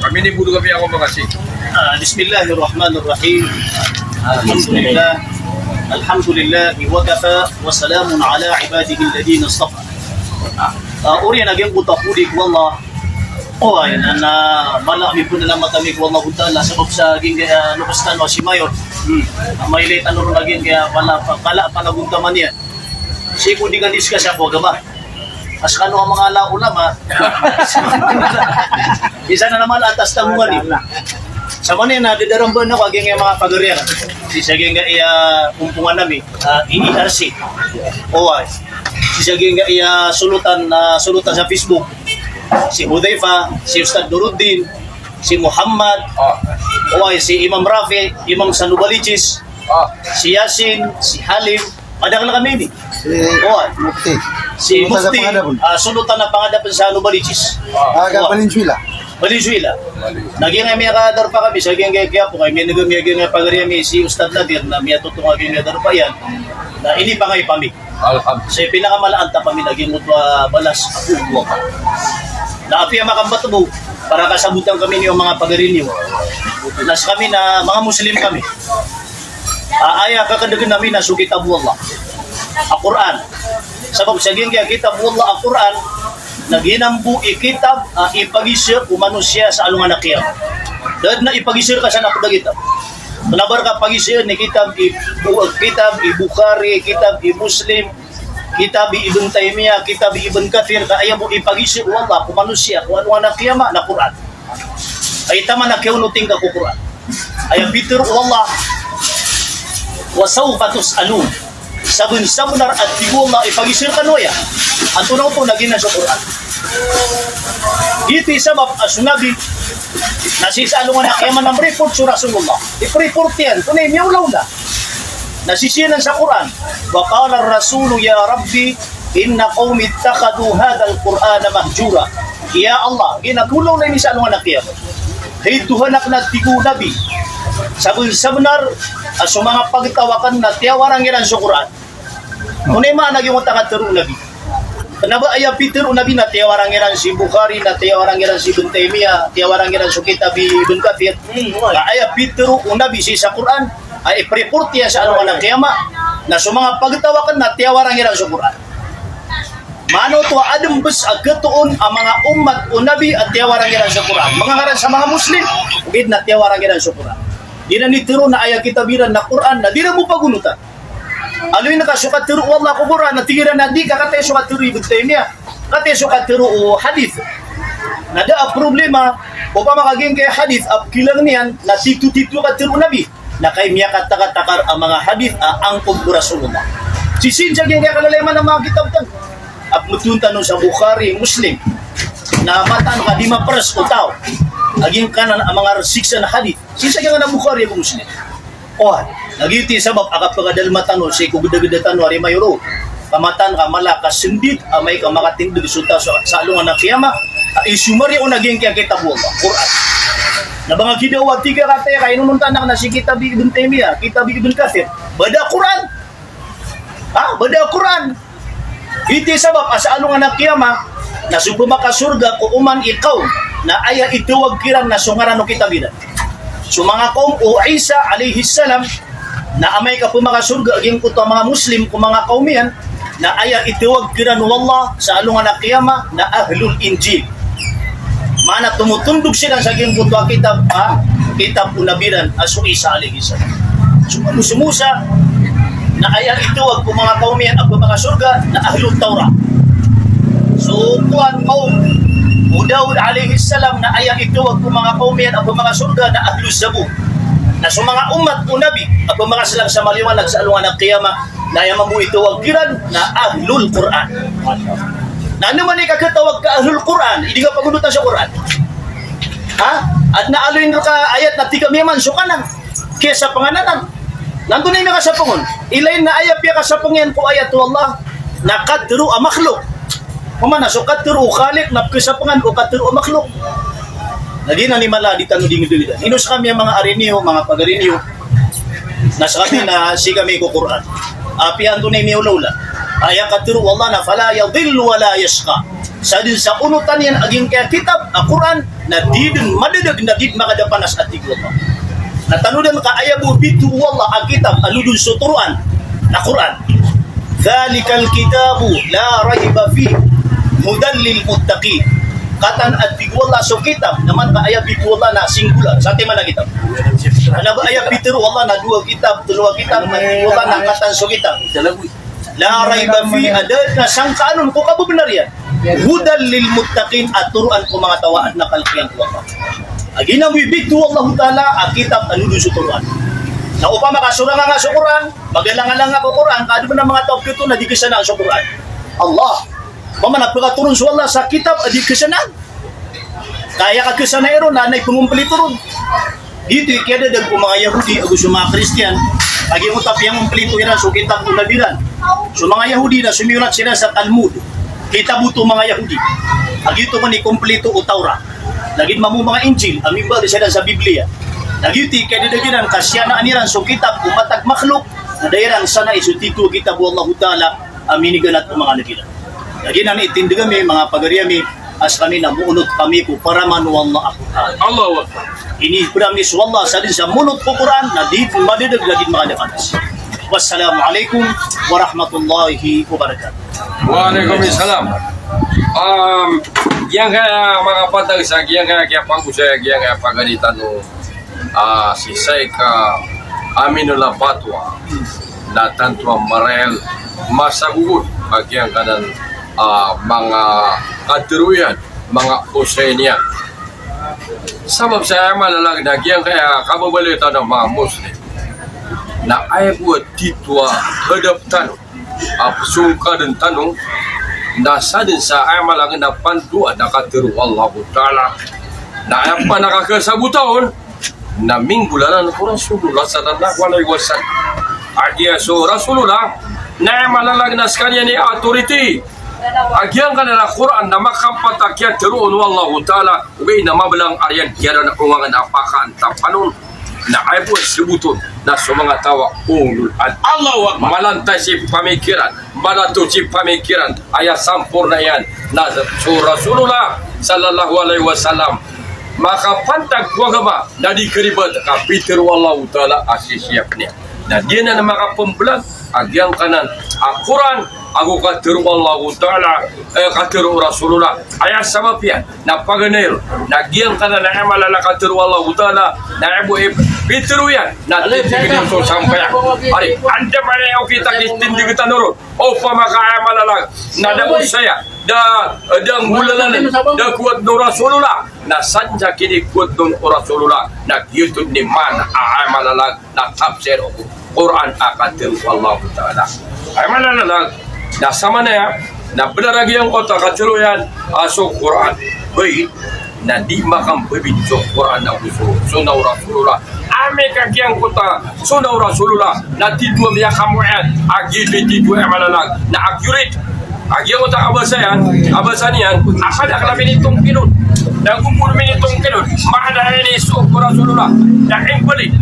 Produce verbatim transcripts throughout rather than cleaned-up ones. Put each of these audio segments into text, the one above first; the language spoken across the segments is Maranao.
Amin, ibudo kami ako makasi. Ah, bismillahirrahmanirrahim. Alhamdulillah. Alhamdulillah wa kafa wa salamun ala ibadihi alladhina istafa. Ah, oriyan a giyangkoto a podi ko Allah. Oway, na, na mala a mipanalamat ami ko Allahu Ta'ala sabap sa giyangkai a loks tano a si Mayor. Hmm. A mailay tano ron a giyangkai a pala, pala, panagontaman iyan. Sii ko di ka discuss ko agama. A skano a manga ala ulama. Isa na naman atas tangungan i. Sa manaya na dadarambaan ako a giyangkai a manga pagari iyan. Sii sa giyangkai a, ah, ompongan ami, ah, E E R C. Oway. Sii sa giyangkai a, ah, solotan, ah, solotan sa Facebook. Si Hudhaifa, si Ustadh Nuruddin, si Muhammad, oway, si Imam Rafi, Imam sa Novaliches, si Yasin, si Halim, madakl kami ini. Si Oway. Mufti. Si Solotan sa Mufti, Pangadapn. Ah, solotan a Pangadapn sa Novaliches. Ah, ka Oway. Valenzuela. Valenzuela. Na giyangkai a miyakadarpa kami sa giyangkai a Quiapo, kay miyaneg ami a giyangkai a pagari ami si Ustadh Nadir, na miyatoto a giyangkai a darpa iyan. Na inipangaypa mi. Alhamdulillah. Sa pinakamalaa a taw ami na giyangkoto a balas a pogwa. Na apiya makambatbo, para kasabotan kami niyo manga pagari niyo. Na skami na manga Muslim kami. A, aya kakadakn ami na so kitab o Allah a Qur'an. Sabap sa giyangkai a kitab o Allah a Qur'an, na giyanan bo i kitab a ipagiza ko manosiya sa alongan a qiyamah. Da dn a ipagiza rka san a pd a kitab. Kna ba rka pagizaan i kitab i Bu-, kitab i Bukhari, kitab i Muslim, kitab i Ibn Taymiyyah, kitab i Ibn Kathir, ka aya bo ipagiza o Allah ko manosiya ko alongan a qiyamah na Qur'an. Ay taman a kiyaonotin ka ko Qur'an. Aya pitharo o Allah, "Wa sawfa tus'alun." Sabn-sabnar a tig o Allah, ipagiza rkano aya. Antonaa oto? Na giyanan so Qur'an. Giyoto i sabap a so Nabi, na sii sa alongan a qiyamah na mreport so Rasulullah. Ipreport iyan, tonaa i miyaolaola. Na sii siyanan sa Qur'an. Wa qala ar-rasulu ya Rabbi inna qawmi ittakhadhu hadhal Qur'ana mahjura. Ya Allah, giyanan a kaolaola ini sa alongan a qiyamah. Hay Tohan akn, a tig o Nabi, sabn-sabnar a so manga pagtaw akn na tiyawarang iran so Qur'an. Tonaa i maana giyangkoto a katharo o Nabi? Kna ba aya pitharo o Nabi na tiyawarang iran si Bukhari, na tiyawarang iran si Ibn Taymiyyah, tiyawarang iran so kitab i Ibn Kathir. Ka aya pitharo o Nabi sii sa Qur'an, a ipreport iyan sa alongan a qiyamah, na so manga pagtaw akn na tiyawarang iran so Qur'an. Maana oto a adn bs a khatoon a manga ummat o Nabi a tiyawarang iran so Qur'an. Manga ngaran sa manga Muslim, ogaid na tiyawarang iran so Qur'an. Giyanan i tharo na aya kitab iran na Qur'an, na di iran bo pagonotan. Aloyn ka so katharo o Allah ko Qur'an, na tig iran a di, ka kataya so katharo i Ibn Taymiyyah, kataya so katharo o hadith. Na da a problema, opama ka giyangkai a hadith a pkhilang iyan na titho-titho a katharo o Nabi, na kay miyakatakatakar a manga hadith a angkob ko Rasulullah. Sii sa giyangkai a kalalayaman a manga kitab tano a pmthoon tano sa Bukhari, Muslim, na mataan ka di maprs o taw a giyangkanan a manga rsiksan a hadith. Sii sa giyangkanan a Bukhari ago Muslim. Oway, na giyoto i sabap a kapakadalma tano sii ko gdagda tano a rimayo ron. Ka mataan ka mala ka sndit, amay ka makatindg so taw sa, sa alongan a qiyamah, a isomariya on a giyangkai a kitab o Allah, Qur'an. Na ba nga kidawa tig ka kataya ka inononta anan na si kitab i Ibn Taymiyyah, kitab i Ibn Kathir. Ba da Qur'an? Ha? Ba da Qur'an? Giyoto i sabap a sa alongan a qiyamah, na so pmakasorga ko oman i qawm, na aya itawag kiran na so ngaran o kitab iran. So manga qawm o Isa alayhis salam, na amay ka pmakasorga a giyangkoto a manga Muslim ko manga qawm iyan, na aya itawag kiran o Allah sa alongan a qiyamah na Ahlul Injil. Maana tomotondog siran sa giyangkoto a kitab, a kitab o Nabi iran a so Isa alayhis salam. So, so Musa, na aya itawag ko manga qawm iyan a pmakasorga na Ahlut Tawrah. So kowan, qawm o Daud alayhis salam, na aya itawag ko manga qawm iyan a pmakasorga na Ahluz Zabur. Na so manga ummat o Nabi a pmakaslang sa maliwanag sa alongan a qiyamah, na aya mambo itawag kiran na Ahlul Qur'an. Na anda man i kakhatawag ka Ahlul Qur'an i di ka pagonotan sa Qur'an? Ha? Adn a aloyn rka a ayat na tig ka miyaman so kanan, kiyasapngan anan. Na antonaa i miyakasapng on? Ilay na aya piyakasapng iyan ko ayat o Allah na katharo a makhluq. Opama na so katharo o Khaliq na pkhasapngan o katharo a makhluq. Na giyanan i mala a di tano dingdngda. Ino skami a manga ari niyo, manga pagari niyo, na skami na sii kami ko Qur'an. Apiya antonaa i miyaolaola? Aya katharo o Allah na fala yadillu wala yashqa. Sadn sa onotan iyan a giyangkai a kitab a Qur'an, Na di dn madadag, na di dn makadapanas a tig o Allah. Na tanodan ka aya bo bitowa o Allah a kitab a lodon so toroan, na Qur'an. Dhalikal kitabu la rayba fihi hudan lil muttaqin. Kataan a tig o Allah so kitab, na man ka aya bitowa o Allah na singular, sa timan a kitab. Kna ba aya pitharo o Allah na dowa kitab, tlo a kitab, na tig o Allah na kataan so kitab. La rayba fihi, a da dn a sangkaan on ko kabnar iyan. Hudan lil muttaqin, a toroan ko manga taw a adn a kalk iyan ko Allah. A giyanan bo i bitowa o Allahu Ta'ala a kitab a lodon so toroan. Na opama ka sorang ka so Qur'an, magalang-alang ka ko Qur'an, ka adn a manga taw a pkhato na di khasanaan so Qur'an. Allah. Opama na pkhatoron so Allah sa kitab a di khasanaan. Ka aya kakhasanai ron na adn a ipngompleto ron. Giyoto i kiyadadag o manga Yahudi ago so manga Kristiyan, a giyoto a piyangompleto iran so kitab o Nabi iran. So manga Yahudi na somiyonat siran sa Talmud, kitab oto o manga Yahudi. A giyoto kon i kompleto o Tawrat. Lagid mambo o manga Injil a mimbaal siran sa Bibliya. Na giyoto i kiyadadag iran ka siyanaan iran so kitab o matag makhlok, na da iran sanai so titho a kitab o Allahu Ta'ala a miniganat o manga Nabi iran. Lagid anan i tindg ami, manga pagari ami, a skami na moonot kami ko paraman o Allah a Qur'an. Allahu Akbar. Inipd ami so Allah sa dn sa monot ko Qur'an, na di madadag lagid makadapanas. Wassalamu alaikum warahmatullahi wabarakatuh. Wa alaikum salam. Um, giyangkaya manga pantag sa giyangkaya kiyapagosaya giyangkaya pagari tano, ah, si Sheikh, ah, Aminullah Batwa, na tanto a marel masagogod a giyangkanan, ah, manga katharo iyan, manga osay niyan. Sabap sa aya mala a lagid a giyangkaya kababaloy tano a manga Muslim, na aya bo a titho a hadap tano a pzongkadan tano, na sadn sa aya mala a lagid a pandoan a katharo o Allahu Ta'ala. Na aya pn a kakasabota on, na minggolalan ko Rasulullah sallallahu alaihi wasallam. A giya so Rasulullah, na aya mala a lagid a skaniyan i authority. A giyangkanan a Qur'an na makapat a kiyatharo on o Allahu Ta'ala, ogaid na mablang a riyan kiyaran a ongangan a pakaantapan on. Na aya bo a sabot on na so manga taw a ulul albab. Allahu Akbar. Malantay si pamikiran, malato si pamikiran, aya samporna iyan na so Rasulullah sallallahu alaihi wasallam makapantag ko agama na di karibat ka pitharo o Allahu Ta'ala a sisiyap niyan. Na di anan makapmblag a giyangkanan a Qur'an ago katharo o Allahu Ta'ala, eh, katharo o Rasulullah. Aya sabap iyan na paganay ron na giyangkanan a aya mala a katharo o Allahu Ta'ala, na aya bo i pitharo iyan na titindg so sampay iyan. Ari, andamanaya okit a kitindg tano ron. Opama ka aya mala a lagid na da osaya, da, da nggolalan, da kowat o Rasulullah, na sadn sa kinikowat on o Rasulullah, na giyoto dn i maana a aya mala a lagid na tafsir o Qur'an a katharo o Allahu Ta'ala. Aya mala a lagid na samanaya na bnar a giyangkoto a katharo iyan a so Qur'an. Bay, na di makambabid so Qur'an ago so sunnah o Rasulullah. Amay ka giyangkoto a sunnah o Rasulullah na titho a miyakamoa iyan a giyoto i titho a aya mala a lagid na accurate. A giyangkoto a kabasa iyan, kabasa niyan a kadakl a minitongkil on. Na go bo minitongkil on, maana niyan i so ko Rasulullah na invalid,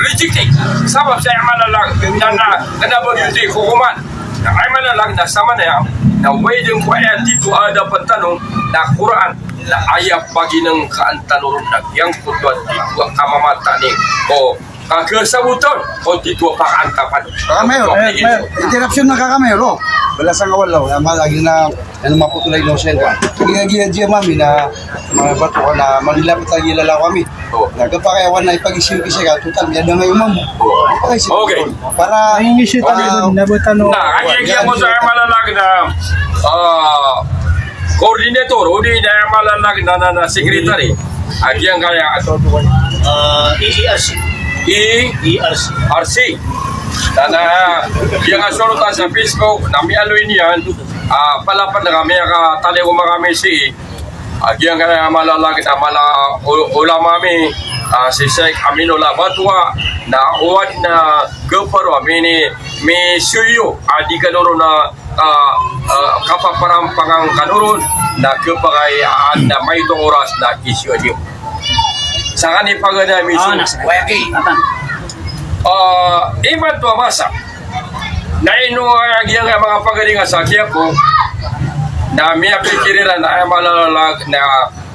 rejected. Sabap sa aya mala a lagid na, na kna ba giyoto i kokoman. Na aya mala a lagid na samanaya na way dn ko aya titho a adapan tano na Qur'an. Na aya paginngkaan tano ron na giyangkoto a titho a kamamataani ko kakasabot on ko titho a pakaantapan. Kaka Mayor, Kaka Mayor, interruption na, Kaka Mayor, o. Balasan ka wala, o. Aya mala a lagid na, na mapotol a ino sen ka. Giya, giya, giya mami na, manga bato ka na, manilapit lagi lalaw kami. O. Na kapakay awan na ipag-issue ki seka, total, miyada nga iyo mamo. O. Ipag-issue. Okay. Para, ay, issue tayo, ah, na ba tano? Na, aya, aya, aya mala a lagid na, ah, coordinator, odi na aya mala a lagid na, na, na secretary. A giyangkaya, ah, E E R C. E E R C. R C. Na, na, giyangkaya sorotan sa Facebook, na miyaaloy niyan, ah, palapd na kami, a kataliyo kami si, a giyangkaya mala a lagid, a mala a u-, ulama ami, ah, si Sheikh Aminullah Batwa, na owat na gparo ami ni, misoyo, a di kano ron na ah, ah, kapaparampang kano ron, na khapakay a adn a maito a oras na isiyo niyo. Sangkaniyan paganay ami so, ah, na sa-, wayaki. Atan. Ah, imanto a masa. Na ino, ah, giyangkaya manga pagari nga sa Quiapo, na miyapikir iran na aya mala a lagid na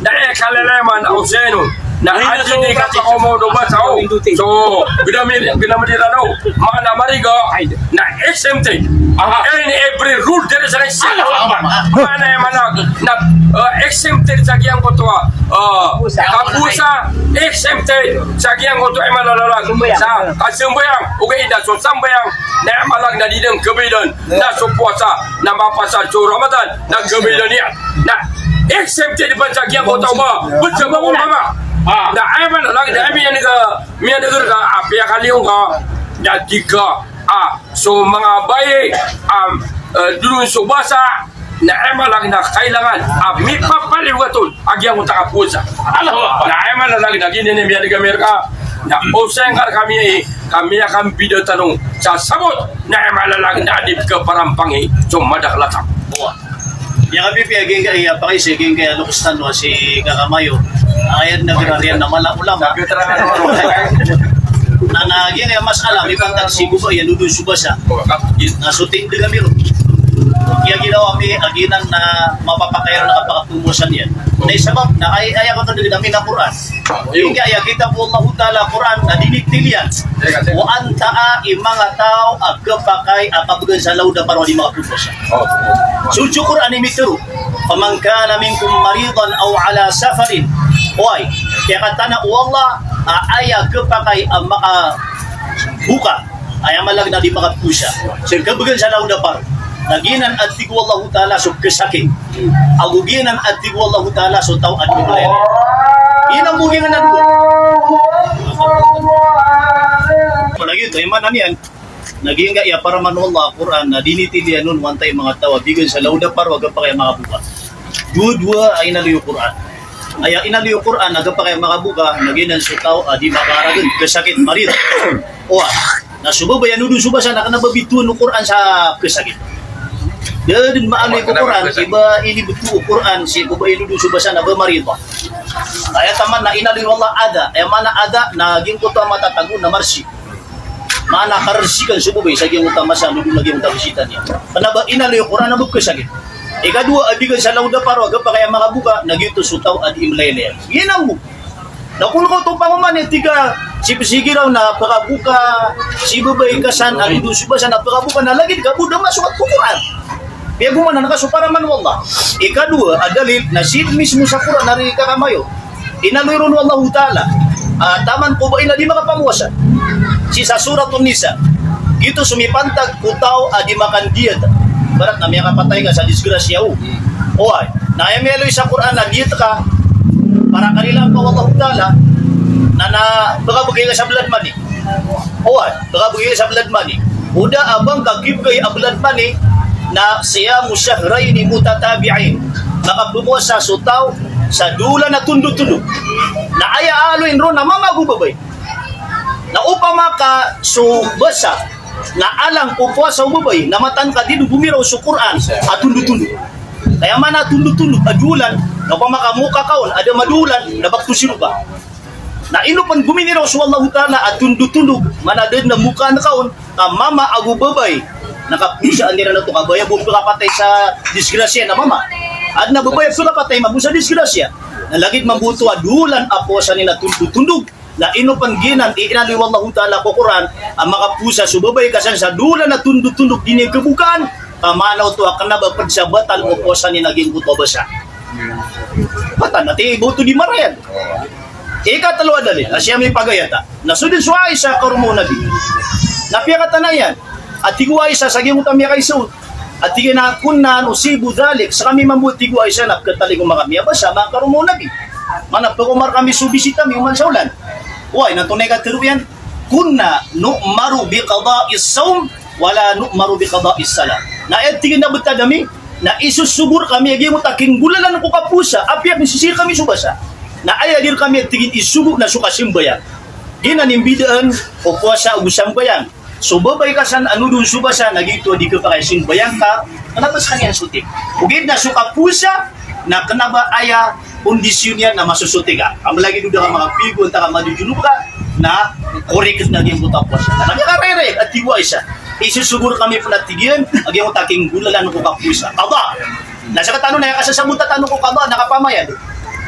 Na aya kalalayaman a osayan on na adi di kapakaoma o basa o. So, gdam i, gdam i rano. Maana mariga na exempted. Aha. In every rule there is an exception. Allahu Akbar. Maana aya maana na, uh, exempted sa giyangkoto a, uh, kaposa, exempted sa giyangkoto a malalag sa kasambayang, ogaid na so sambayang na aya maana na di dn kabaydan na so powasa na mapasad so Ramadan na kabaydan iyan. Na exempted pn sa giyangkoto a ba, btsa ba ko mama. Ah. Na aya maana na aya miyan'g, miyan'g ka a piyakaliyo ngka na di ka, ah, so manga bai, um, eh, dn so basa, na aya maana na kailangan a mipapaliyo ka oto a giyangkoto a kaposa. Allahu Akbar. Na aya maana na giyanan i miyan'g ami rka na osayan ka rkami, ka miyakambida tano sa sabot na aya maana na di ka parampangin so madakl a taw. Oway. Aya kapipiya giyangkaya, pakaiza giyangkaya loks tano a si Kaka Mayo. Aya nagrariyan na mala a ulama. Na, na giyangkaya masala a mipantag sii ko ba aya dodon so basa. Na so tindg ami ron. Aya ginawa mi a giyanan na mapapakay ron a kapakapomosan iyan. Na sabap na aya, aya katadg ami na Qur'an. Giyangkaya kitab o Allahu Ta'ala, Qur'an, na dinitil iyan o antaa i manga taw a khapakay a kabgan sa law da paro a di makapowasa. So, so Qur'an i mitharo, "Faman kana minkum maridan aw ala safarin." Oway, kiyakatana o Allah a aya khapakay a makaboka, aya maana na di makapowasa, sa kabgan sa law da paro. Na giyanan a tig o Allahu Ta'ala so khasakit. Ago giyanan a tig o Allahu Ta'ala so taw a di mlaya. Giyanan bo giyanan a dowa. Lagid oto, aya maana niyan na giyangkaya paraman o Allah a Qur'an na dinitil iyan on o antaa i manga taw a bgan sa law da paro a khapakay a makaboka. Dowa-dowa a inaloy o Qur'an. Aya inaloy o Qur'an a khapakay a makaboka, na giyanan so taw a di makaragn, khasakit, marid. Oway. Na so babay a dodon so basa na kna ba bitowan o Qur'an sa khasakit. Da dn maaloy ko Qur'an i ba inibto o Qur'an sii ko babay a dodon so basa na ba marid. Aya taman na inaloy o Allah adha. Aya maana adha na giyangkoto a matatago na marsi. Maana karsikan so babay sa giyangkoto a masa a dodon a giyangkoto a bisita niyan. Kna ba inaloy o Qur'an a ba khasakit. Ikadowa a bgan sa law da paro a khapakay a makaboka, na giyoto so taw a di mlaylay. Giyanan bo. Na kon ka oto pangoman i tig ka, sii pzigiraw na pkaboka, sii babay ka san a dodon so basa na pkaboka, na lagid ka bo da masokat ko Qur'an. Piyagomanan ka so paraman o Allah. Ikadowa a dalil na sii mismo sa Qur'an a ri Kaka Mayo. Inaloy ron o Allahu Ta'ala a taman ko babay na di makapowasa. Sii sa Suratun Nisa. Giyoto so mipantag ko taw a di makandiyat. Ibarat na miyakapatay ka sa disgrasya o. Oway. Na aya miyaaloy sa Qur'an na diyat ka para karilaan ka o Allahu Ta'ala, na, na pkabgay ka sa blood money. Oway, pkabgay ka sa blood money. O da a ba ngka kibgay a blood money, Na siyamu shahrayn mutatabi'ayn. Makapowasa so taw sa dowa olan a tondotondog. Na aya aloyin ron na mama ago babay. Na opama ka so basa na alang ko powasa o babay na mataan ka di dn gomiraw so Qur'an a tondotondog. Aya maana a tondotondog a dowa olan, na opama ka moka ka on a da madowa olan, na ba ko siropa. Na ino pn gominiraw so Allahu Ta'ala a tondotondog, maana da dn a moka ka on, ka mama ago babay, na kapowasaan iran oto ka babay a bo pkapatay sa disgrasya na mama. Adn a babay a pkapatay mambo sa disgrasya. Na lagid mambo oto a dowa olan a powasa niyan a tondotondog. Na ino pn giyanan i inaloy o Allahu Ta'ala ko Qur'an a makapowasa so babay ka san sa dowa olan a tondotondog di niyan kabokaan, ka maana oto a kna ba pd sa batal o powasa niyan a giyangkoto a basa. Batal na ti ba oto di marayag. Ikatlo a dalil a sii a mipagayata na so dn so Aisha a karoma o Nabi. Na piyakatana iyan a tig o Aisha sa giyangkoto a miyakaisa on a tig iyan a, "Kunna nusibu dhalik." Sa kami mambo, tig o Aisha, na pkhatalingoma kami a basa a manga karoma o Nabi. Maana pkhaoma rkami so bisita mi oman sa olan. Oway, na antonaa i katharo iyan? "Kunna nu'maru bi qada'is sawm, wa la nu'maru bi qada'is salah." Na aya tig iyan a btad ami, na isosogo rkami a giyangkoto a kinggolalan ko kapowasa, apiya pzisii rkami so basa. Na aya di rkami, tig iyan, isogo na so kasambayang. Giyanan i mbidaan o powasa ago sambayang. So babay ka san a nodon so basa na giyoto a di khapakay a sambayang ka, kna ba skaniyan sotik. Ogaid na so kapowasa na kna ba aya kondisyon iyan na masosotik ka. Ka mlagid o da ka makapigo antaa ka majojonob ka, na korek na giyangkoto a powasa. Na kami karerek a tig o Aisha, isosogo rkami pn a tig iyan a giyangkoto a kinggolalan ko kapowasa. Qada. Na sktano na aya kasasabota tano ko qada na kapamayad.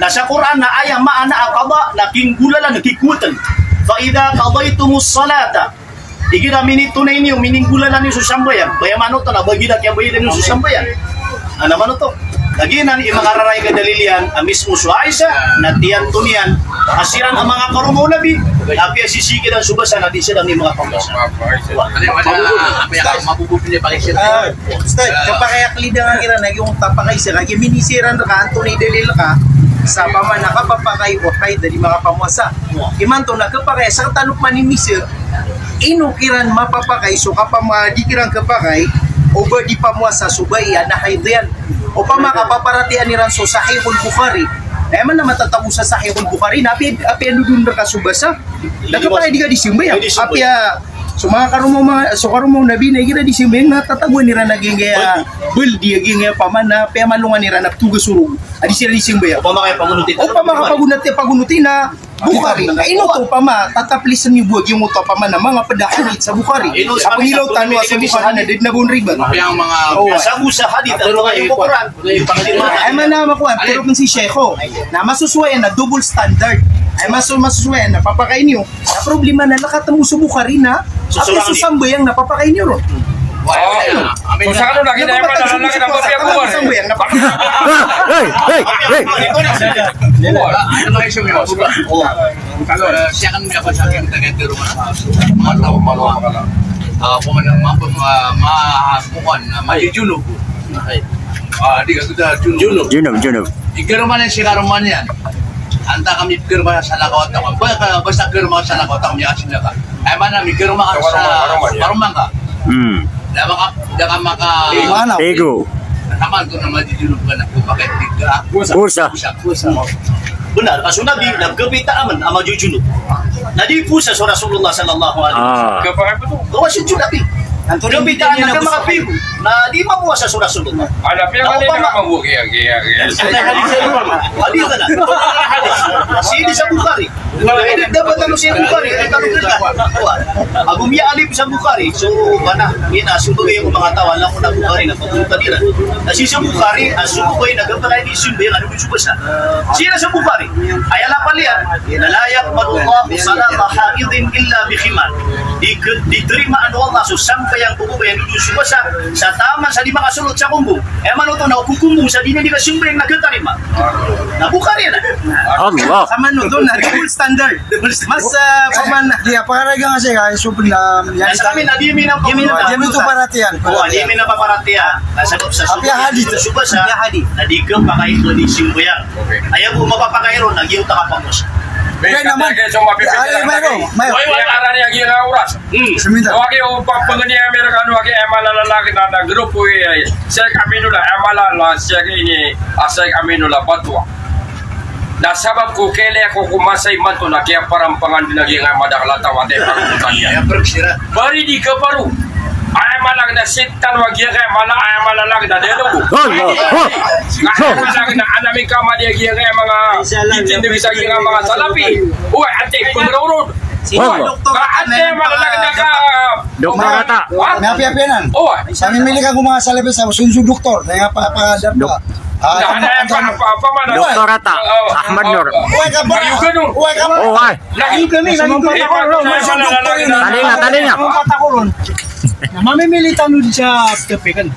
Na sa Qur'an na aya maana a qada na kinggolalan, kikowatan. "Fa idha qadaytumus salata." Igira minitonay niyo, mininggolalan niyo so sambayang. Ba aya maana oto na ba igira kiyabayad niyo so sambayang. Ana maana oto. Lagid anan i manga rarayag a dalil iyan a mismo so Aisha na tiyanto niyan a siran a manga karoma o Nabi, apiya sisii kiran so basa na di siran i manga pamowasa. Ano yung, ano, ano yung, mabububli pa kayo siya? Ah, Ustad, kapakay a klidan ka kiran a giyangkoto a pakay sa, lagid a minisii ran rka, antonaa i dalil ka sa pamana kapapakay o haid a di makapamowasa. Imanto na kapakay, sa tanop man ini sir, ino kiran mapapakay so kapama di kiran kapakay o ba di pamowasa so bai a na haid iyan. Opama ka paparatiyayaan iran so Sahihul Bukhari. Aya maana matatago sa Sahihul Bukhari na apiya, apiya nodon rka so basa, na kapakay di ka di sambayang. Di sambayang. Apiya so manga karoma, manga, so karoma o Nabi na igira di sambayang na tatagoan iran a giyangkaya baldi, a giyangkaya pamana, apiya malongan iran a ptoga so rogo a di siran di sambayang. Opama ka pagonoti, opama ka pagonoti, pagonoti na Bukhari. Ino oto opama, tataplisen iyo bo a giyangkoto a pamana, manga pd a hadith sa Bukhari. Ino, a pangiraw tano a so Bukhari na da dn a ba on ribat. Apiya manga, oh, apiya sago sa hadith, ano nga iyo Qur'an. Aya maana a makowa, pero pn si Sheikh, o. Na masosowa iyan na double standard. Aya maso-, masosowa iyan na papakay niyo. Na problema na lakaten mo so Bukhari na, so, apiya so sambayang na papakay niyo ron. Wala, wala. Amin. Kung sa kanila, lagi na yung pala, lagi na papakay niyo ron. Sambayang na papakay. Hey, hey, hey. Wala. Ano ba yung sumiwas? Wala. Kalo, siya kan niya pa sa akin, taga Tiro, mga tao, mga, ah, kung ano, mga, mga, mga, mga, mga, mga, Ah, di ka, di ka, junub. Junub. Junub, junub. Ikaroma niyan si karoma niyan. Antaa ka mikaroma sa lakaw a taw. Ba-, ka-, basta karoma sa lakaw a taw, miyakas na ka. Aya maana, mikaroma ka sa karoma, karoma niyan. Karoma ka. Hmm. Da ka maka-, da ka maka- Pego. Taman to na majijunub ka na, kapakay di ka. Pusa. Pusa. Pusa. Bnar, ka so Nabi, na kapita aman a majujunub. Na di powasa so Rasulullah sallallahu alaihi wasallam. Ah. Gawa so Nabi. Kapita aman a makapigo. Na di mapowasa so Rasulullah. Hadith na. Hadith na. Sii sa Bukhari. Dapat ano sii Bukhari. Ago miyaalib sa Bukhari. So, bana, ina, so bagay ko manga taw a langon a Bukhari na pagpunta nila. Na sii sa Bukhari, a so bagay na gabay di sambayang a di powasa. Sii sa Bukhari. Aya lapal iyan, na la yaqbalu Allahu salata haidin illa bi khimar. Di ke-, di tarimaan o Allah so sambayang ko babay a di powasa, sa taman sa di makasolot sa kombong. Aya maana oto na o kombong sa di niyan di kasambayang na katarima. Na Bukhari na. Allah. Sa maana oto na double standard. Mas, ah, paman. Di, pakarayag nga siya, kaya sobrang, ah, yan. Sa amin, di mi na, di mi na, di mi na paparatiyayaan. O, di mi na paparatiyayaan. Na sabap sa, apiya hadith. Sa basa, apiya hadith. Na di ka pakay ko di sambayang. Okay. Aya bo mapapakay ron, na giyoto a kapamowasa. Kaya naman. Kaya so mapipili. Ay, mayroon, mayroon. Kaya karani agi na oras. Hmm. Seminta. Wagi o papangani Amerikano, wagi, eh, malalalag na, na grupo, eh, Sheikh Aminullah, eh, malala, Sheikh ini, ah, Sheikh Aminullah Batwa. Na sabap ko kele ko ko masa imanto na kiyaparampangan dn a giyangkai a madakl a taw a tepang ko kaniya. Bari di kaparo. Aya malag na setan wa giyangkai a mala, aya malalag na delo. Allahu Akbar. Na aya malag na anami ka madi a giyangkai a manga itindg sa giyangkai a manga salafi. Oy, ati, pagrawrod. Allahu Akbar. Ka ati, aya malalag na ka. Doktor Ata. Ha? Miyapiyapiya nan. Oy. Sa mimili ka ko manga salafi sa sunso doktor. Na nga pa, pa, pa. Ah, na, na, pa, pa, pa, mana? Doktor Ata. Oh, Ahmad Nur. Oy, ka ba? Oy, ka ba? Oy. Lagi kami, lagi kami. Talinga, talinga. Na mamimili tano di sa tepikan.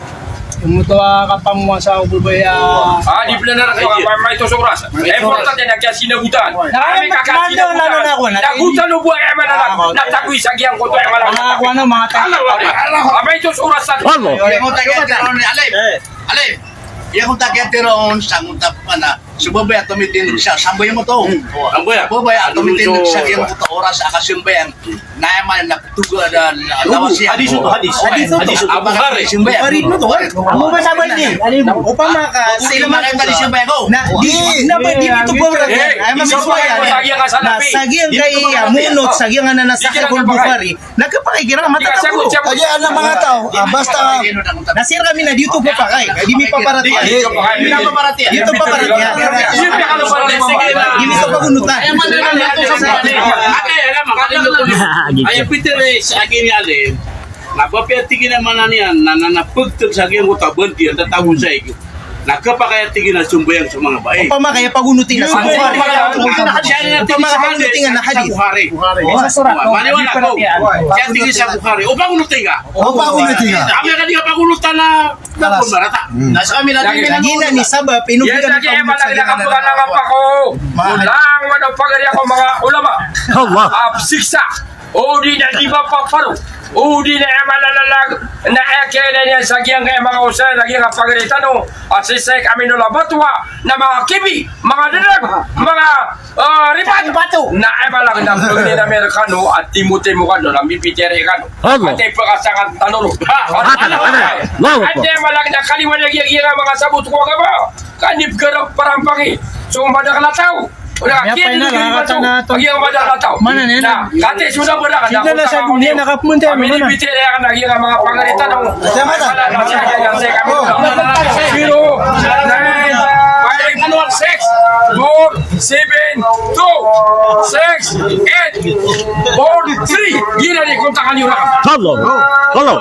Imoto a kapamowasa o babay a. Ah, di pila na rek, ma-, maito so oras. Importante na kiyasinagotan. Ami kakasinagotan. Nagotan o bo a aya malalag. Na tagoy sa giyangkoto a aya malalag. Ah, maito so oras. Allahu Akbar. Alif. Iya ko ta kiyatero on sa ngota pana. So babay a tomitindg sa sambayang oto. Hmm. Sambayang. Babay a tomitindg sa giyangkoto a oras a kasambayang. Na aya man na ptoga da lawas iyan. Hadis oto, hadis. Hadis oto. Abu Bukhari. Sambayang. Bukhari oto. Ano ba sa ba ini? Opama ka sa ila man. Na di, na ba di ito ba? Aya man sambayang. Na sa giyangkai a monot, sa giyangkai a nasa Sahihul Bukhari. Na kapakay kiran a matatago. Kagiya na manga taw, ah, basta. Na sir kami na di oto kapakay, di mi paparatiyaya. Di oto paparatiyaya. Di mi oto pagonotan. Aya pitharo sa giyangkai a alim na ba piya tig iyan a maana niyan na, na, na pagteg sa giyangkoto a bandi a tatago sa ig. Na kapakay a tig iyan a sambayang so manga bai. Opama ka aya pagonoti na sa Bukhari. Opama ka pagonoti nga na hadith. Bukhari. Bukhari. Maliwanag ko. Aya tig iyan sa Bukhari. O pagonoti nga. O pagonoti nga. Kami ka di ka pagonotan na. Kalas. Na sa kami na di na. Lagi na ni sabap, ino. Iya, lagi, eh, malag na kapagana nga pa ko. Lang, wala pagari ako, manga ulama. Allah. Apsiksa. O di na di mapaparo. O di na aya malalalag na aya kiyailan iyan sa giyangkai a manga osayan a giyangkai a pagari tano a si Sheikh Aminullah Batwa na manga kibi, manga dadag, manga, ah, ribat. Ribat. Na aya malag na pagari na Amerikano a timotimo kano na mipitiyari kano. Allah. Ati pakasangan tano ron. Ha, ha, ha, ha. Allahu Akbar. Ati aya malag na kalima na giyangkai a manga sabot ko agama. Ka di pkarampangin so madakl a taw. Ora, kiyatindg iyan a madakl a taw. Mana niyan? Na kati so na barakat. Sino na sa dunya na kapumunta? Amin, pitira na giyangkai a manga pagari tano. Zero nine five six four seven two six eight four three. Gina di kontakan iyo na. Hello. Hello.